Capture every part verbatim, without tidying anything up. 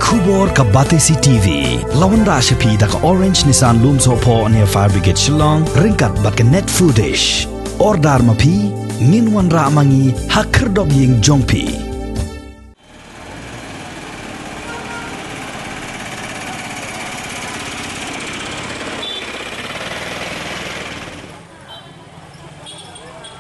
Khubor ka Batesi T V la wanrah sha phi da ka Orange Nissan Lumsohphoh near Fire Brigade Shillong, ryngkat bad ka Net Foodish. Order ma phi, ngin wanrah ma ngi ha khyrdop ïing jong phi.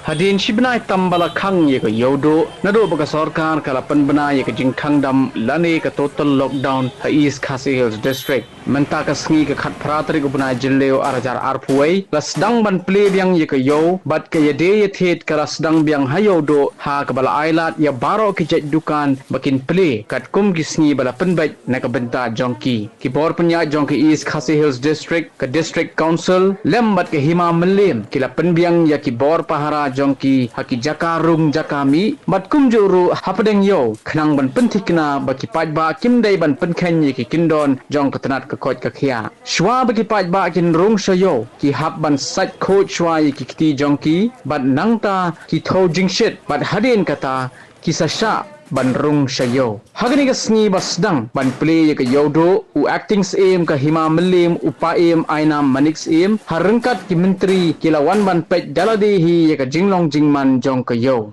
Hadien shi bnai tam ba la khang ïa ka Ïewduh, naduh ba ka sorkar ka la pynbna ïa ka jingkhang dam lane ka total lockdown ha East Khasi Hills District. Mynta ka sngi ka khatphra tarik u bnai Jylliew ar hajar arphew wei, la sdang ban plie biang ïa ka ïew, bad ka ïadei ïathied ka la sdang biang ha Ïewduh, ha kaba la ailad ïa baroh ki jait dukan ba kin plie katkum ki sngi ba la pynbeit na ka bynta jong ki. Ki bor pynïaid jong ka East Khasi Hills District, ka District Council, lem bad ka Hima Mylliem, ki la pynbiang ïa ki bor pahara jong ki ha ki jaka rung jaka mih, bad kumjuh ruh hapdeng ïew, khnang ban pynthikna ba ki paidbah kim dei ban pynkheiñ ïa ki kyndon jong ka tnat ka koit ka khiah. Shuwa ba ki paidbah kin rung sha ïew, ki hap ban sait khuid shuwa ïa ki kti jong ki, bad nangta ki thew jingshit, bad hadien kata, ki sa shah ban rung sha ïew. Ha kane ka sngi ba sdang ban plie ïa ka Ïewduh, u Acting Syiem ka Hima Mylliem, u Paiem Ainam Manik Syiem, ha ryngkat ki myntri ki la wan ban peit da lade hi ïa ka jinglong jingman jong ka ïew.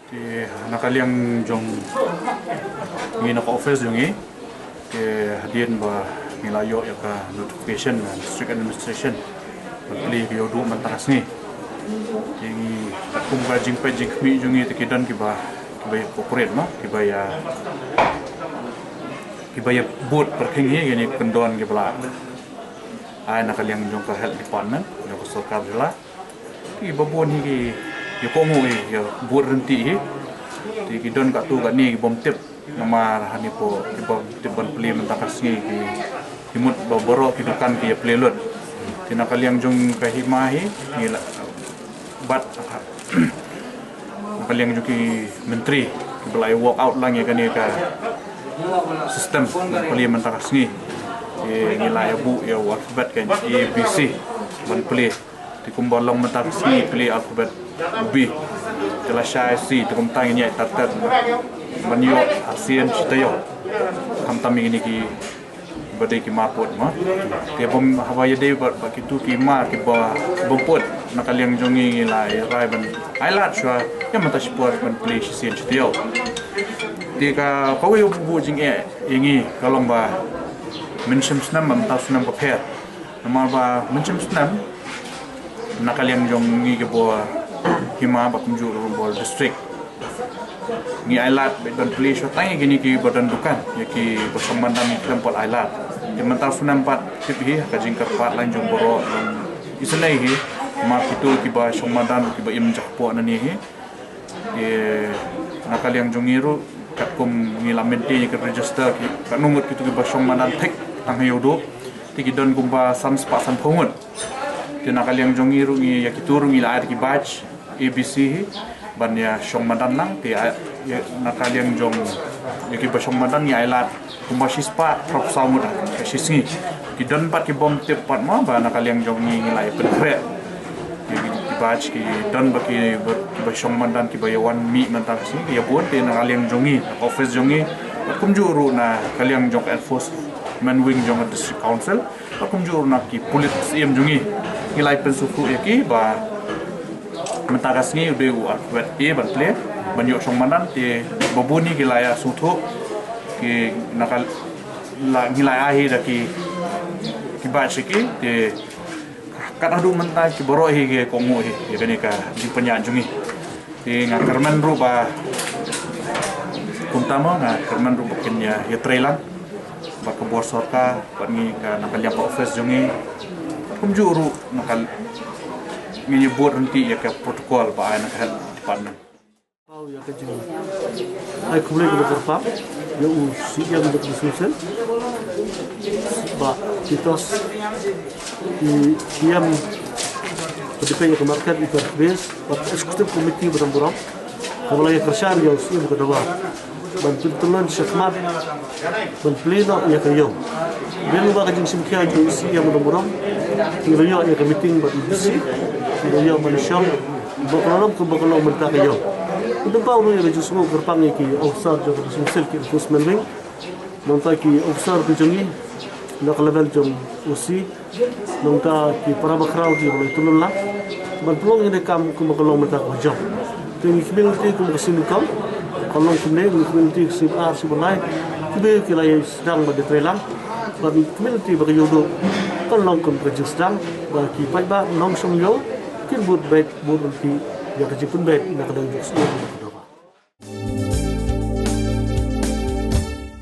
Te na ka liang jong ngi na ka office jong ngi, te hadien ba ngi la ïoh ïa ka notification na District Administration ban plie ïa ka Ïewduh mynta ka sngi. Te ngi katkum ka jingpeit jingkhmih jong ngi, te ki don kiba, kiba ïa cooperate ma, kiba ïa, kiba ïa bud pyrkhing hi ïa kine ki kyndon kiba la ai na ka liang jong ka Health Department, jong ka sorkar jylla. Ki ba bun hi ki ïa kohnguh hi, ïa bud ryntih hi. Te ki don katto katne ki bym tip. Namar hangne hapoh ki bym tip ban plie mynta ka sngi ki, ki mut ba baroh ki dukan ki ïa plie lut. Te na ka liang jong ka Hima hi, ngi la, bad na ka liang jong ki myntri kiba la ïa work out lang ïa kane ka system ban plie mynta ka sngi. Te ngi la ïa buh ïa u alphabet ka A B C ban plie. Te kumba long mynta ka sngi plie alphabet B. Te lashai C, te kumta ngin ïaid tad tad ban ïoh ha sien shi taïew. Khamtam ïa kine kiba dei ki mar pud ma. Te bym, haba ïadei bad, bad kito ki mar kiba, bym pud, na ka liang jong ngi ngi la ïa rai ban ailad shuwa ïa mynta shipor ban plie shisien shi taïew. Te ka, kawei u buh jingeh ïa ngi ka long ba mynshem snem bad mynta snem ka pher. Namar ba mynshem snem, na ka liang jong ngi ki bor Hima bad kumjuh ruh bor district, ngi ailad bad ban plie shuwa tang ïa kine kiba don dukan, ïa kiba shong madan ngi khlem pat ailad. Te mynta snem pat tip hi ka jingkyrpad lang jong baroh jong isynei hi, ma kito kiba shong madan kiba im jakpoh nangne hi. Te na ka liang jong ngi ruh, katkum ngi la maintain ïa ka register, ki, katno ngut kito kiba shong madan thik tang ha Ïewduh. Te ki don kumba san spah sanphew ngut. Te na ka liang jong ngi ruh ngi, ïa kito ruh ngi la ai da ki badge A B C hi ban ïa shong madan lang. Te, ah, ïa, na ka liang jong, ïa kiba shong madan ngi ailad kumba shispah arphew saw ngut ha shi sngi. Ki don pat ki bym tip pat ma ba na ka liang jong ngi ngi la ïa pynkhreh. Ki, ki, ki badge, ki don ba ki, ba, kiba shong madan kiba ïa wan mih mynta ka sngi ki ïa bun. Te na ka liang jong ngi, na ka office jong ngi, bad kumjuh ruh na ka liang jong ka enforcement wing jong ka District Council, bad kumjuh ruh na ki pulit syiem jong ngi, ngi la ïa pynsngewthuh ïa ki ba mynta ka sngi u dei u alphabet A ban plie, ban ïoh shong madan. Te ba bun hi ki la ïa sngewthuh, ki na ka la, ngi la ai hi da ki, ki badge sha ki. Te kat haduh mynta ki baroh hi ki kohnguh hi ïa kane ka jingpynïaid jong ngi. Te nga kyrmen ruh ba kumta mo, nga kyrmen ruh ba kin ïa, ïa trei lang bad ka bor sorkar, bad ngi ka, na ka liang ka office jong ngi. Kumjuh ruh na ka, ngin ïa bud ryntih ïa ka protocol ba ai na ka health department. Ïa ka jing ai khublei kaba kyrpang ïa u C E M jong ka District Council, Bah Titos, i C E M ba dei ïa ka market, i Pertbes, bad executive committee ba don burom, kaba la ïa kyrshan ïa u C E M ka dawa ban pyntyllun shakhmat ban plie noh ïa ka ïew. Dei lyngba ka jingshim khia jong u C E M ba don burom, ngi la ïoh ïa ka meeting bad u D C, ngi la ïoh ban shong ba ka long kumba ka long mynta ka ïew. Ngi pynpaw ruh ïa ka jingsngew kyrpang ïa ki officer jong ka District Civil Enforcement Wing, nangta ki officer ki jong ngi na ka level jong O C, nangta ki para bakhraw kiba la ïatylli lang ban pynlong ïa kane ka kam kumba ka long mynta kaba jop. Te ngi khmih lynti kum ka seng nyngkong, ka long kumne, ngi khmih lynti ka seng ba ar, seng ba lai kiba ki la ïa sdang ban ïatreilang. Bad ngi khmih lynti ba ka Ïewduh kan long kum ka jingsdang ba ki paidbah nongshong ïew kin bud beit bud ryntih ïa ka jingpynbeit na ka liang jong ka seng.